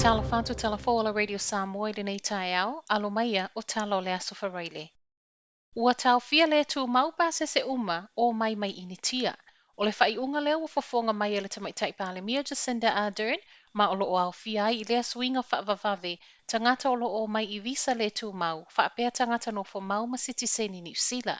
Talofa atu tala fou o la Radio Samoa i lenei taeao, alo maia o tala o le Aso Faraile. Ua taofia le tumau pasese uma o mai mai Initia. O le faaiuga lea ua fofoga mai e le tamaitai Palemia Jacinda Ardern ma o loo aofia ai i lea suiga faavavave tagata o loo omai i visa le tumau faapea tagata nofomau ma sitiseni Niu Sila.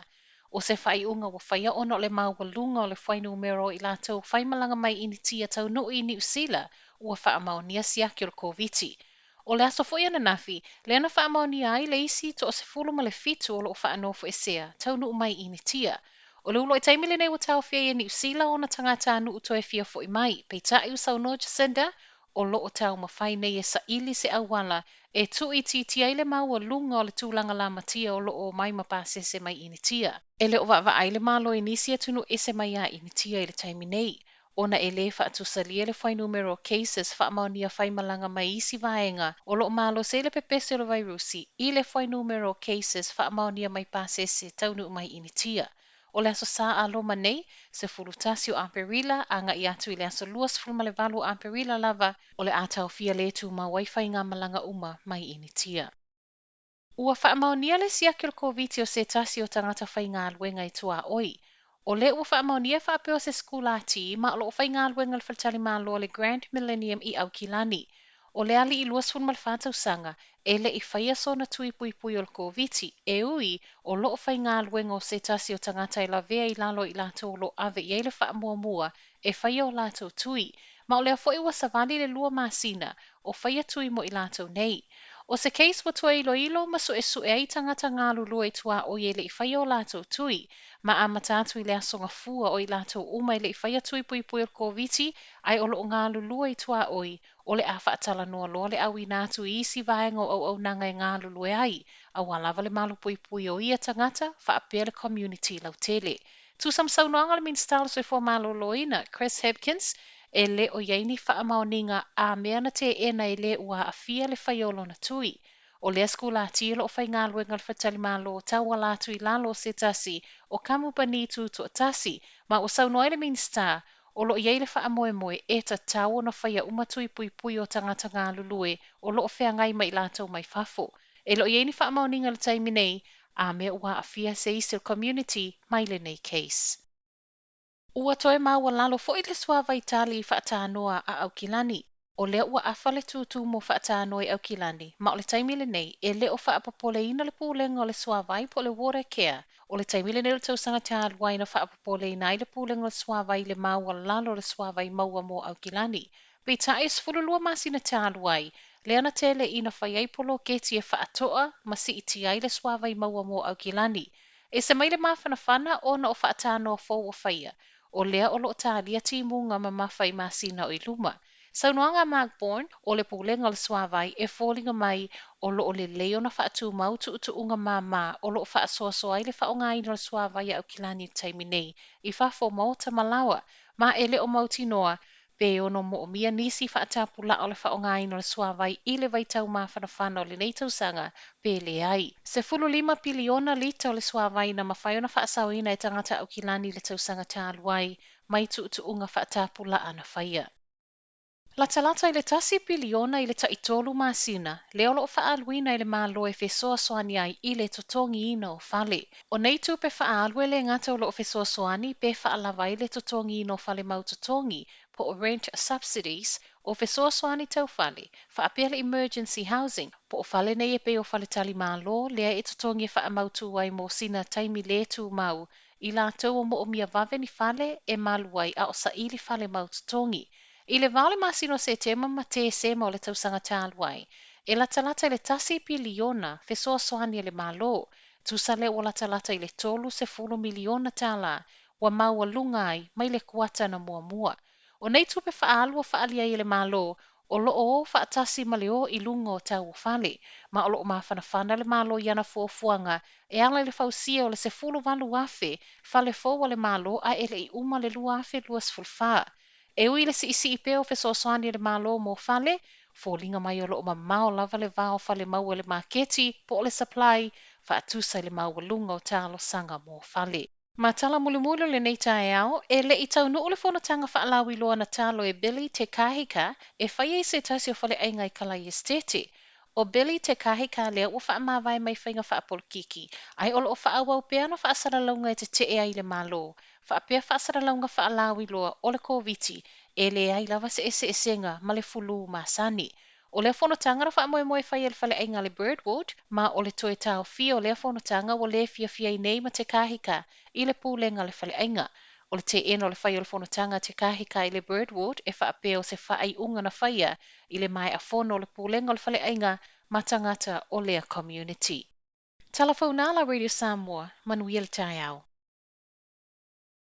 O se faaiuga ua faia ona o le maualuga o le fuainumera o i latou faimalaga mai Initia taunuu i Niu Sila ua faamaonia siaki o le Koviti. O le aso foi ananafi, lea na faamaonia ai le isi 17 o loo faanofoesea taunuu mai Initia. O le uluai taimi lenei ua taofia ai e Niu Sila ona tagatanuu toe fia foi mai. Peitai ua saunoa Jacinda, o loo taumafai nei e saili se auala e tuuitiitia ai le maualuga o le tulaga lamatia o loo omai ma pasese mai Initia. E le o vaavaai le Malo i nisi atunuu ese mai ia Initia i le taimi nei, ona e lē faatusalia le fuainumera o cases faamaonia faimalaga mai isi vaega o loo malosi ai le pepesi o le vairusi i le fuainumera o cases faamaonia mai pasese taunuu mai Initia. O le aso Sa a Roma nei, 11 o Aperila, agai atu i le aso 28 o Aperila lava, o le a taofia le tumau ai faigamalaga uma mai Initia. Ua faamaonia le siaki o le Koviti o se tasi o tagata faigaluega i tuaoi. O lea ua faamaonia faapea o se sikulati ma o loo faigaluega le faletalimalo o le Grand Millennium i Aukilani. O le alii 24 tausaga e le i faia sona tui puipui o le Koviti, e ui o loo faigaluega o se tasi o tagata e lavea i lalo i latou o loo ave i ai le faamuamua e faia o latou tui. Ma o lea foi ua savali le 2 masina o faia tui mo i latou nei. O se case ua toe iloilo ma suesue ai tagata galulue i tuaoi e le i faia o latou tui, ma amata atu i le aso Gafua o i latou uma e le i faia tui puipui o le Koviti ae o loo galulue i tuaoi, o le a faatalanoa loa le auina atu i isi vaega o auaunaga e galulue ai, aua lava le malupuipui o ia tagata faapea le community lautele. Tusa ma saunoaga a le Minisita o le Soifua Maloloina, Chris Hipkins, e le o i ai ni faamaoniga a mea na teena e le ua aafia le faia o lona tui. O lea sikulati o loo faigaluega le faletalimalo tauala atu i lalo o se tasi o kamupani tutoatasi, ma ua saunoa ai le Minisita o loo i ai le faamoemoe e tatau ona faia uma tui puipui o tagata galulue o loo feagai ma i latou mai fafo. E le o i ai ni faamaoniga i le taimi nei, a mea ua aafia se isi o le community mai lenei case. Ua toe maualalo foi le suavai tali i faatanoa a Aukilani. O lea ua afa le tūtū mo faatanoa i Aukilani, ma o le taimi lenei e le o faapopoleina le pulega o le suavai po o le Watercare. O le taimi lenei o le tausaga talu ai na faapopoleina ai le pulega o le suavai i le maualalo o le suavai maua mo Aukilani. Peitai e 12 masina talu ai, lea na tele ina fai ai poloketi e faatoa ma siitia ai le suavai maua mo Aukilani. E se mai le mafanafana ona o faatanoa fou ua faia, o lea o loo talia timuga mamafa i masina o i luma. Saunoaga a Mark Bourne, o le pulega o le suavai e foliga mai o loo lelei ona faatumau tuutuuga māmā o loo faasoasoa ai le faaaogaina o le suavai a Aukilani i le taimi nei, i fafo o maota ma laoa, ma e le o mautinoa pe ono moomia nisi faatapulaa o le faaaogaina o le suavai i le vaitau mafanafana o lenei tausaga pe leai. 15 piliona lita o le suavai na mafai ona faasaoina e tagata Aukilani i le tausaga talu ai mai tuutuuga faatapulaa na faia. Latalata i le 1 piliona i le tai 3 masina, lea o loo faaaluina e le Malo e fesoasoani ai i le totogiina o fale. O nei tupe faaalu e le gata o loo fesoasoani pe faalava ai le totogiina o fale mau totogi, po o rent subsidies, o fesoasoani tau fale, faapea le emergency housing, po o fale nei e pei o faletalimalo lea e totogi e faamautu ai mo sina taimi le tumau, i latou o moomia vave ni fale e malu ai a o saili fale mau totogi. I le vā o le masina o Setema ma Tesema o le tausaga talu ai, e latalata i le 1 piliona fesoasoani e le Malo, tusa lea ua latalata i le 30 miliona tālā ua maualuga ai mai le kuata na muamua. O nei tupe faaalu ua faaalia ai e le Malo, o loo o faatasi ma le o i luga o tau o fale, ma o loo mafanafana le Malo i ana fuafuaga e ala i le fausia o le 18,000 fale fou a le Malo ae e le i uma le 2024. E ui le siisii pea o fesoasoani e le Malo mo fale, foliga mai o loo mamao lava le va o fale maua i le maketi po o le supply, faatusa i le maualuga o talosaga mo fale. Ma tala mulimuli o lenei taeao, e le i taunuu le fonotaga faalauiloa na talo e Billy Te Kahika e faia i se tasi o faleaiga i Kalaia Esetete. ʻO Billy Te Kahika lea ua faamavae mai faiga faapolokiki, ae o loo faaauau pea ana faasalalauga e tete'e ai i le Malo, faapea faasalalauga faalauiloa o le Koviti e leai lava se eseesega ma le fulu masani. O lea fonotaga na faamoemoe e faia i le faleaiga a le Birdwood, ma o le toe taofia o lea fonotaga ua le fiafia ai nei ma Te Kahika i le pulega a le faleaiga. O le teena o le fai o le fonotaga a Te Kahika i le Birdwood e faapea o se faaiuga na faia i le maea fono o le pulega o le faleaiga ma tagata o lea community. Tala fou na la Radio Samoa, manuia le taeao.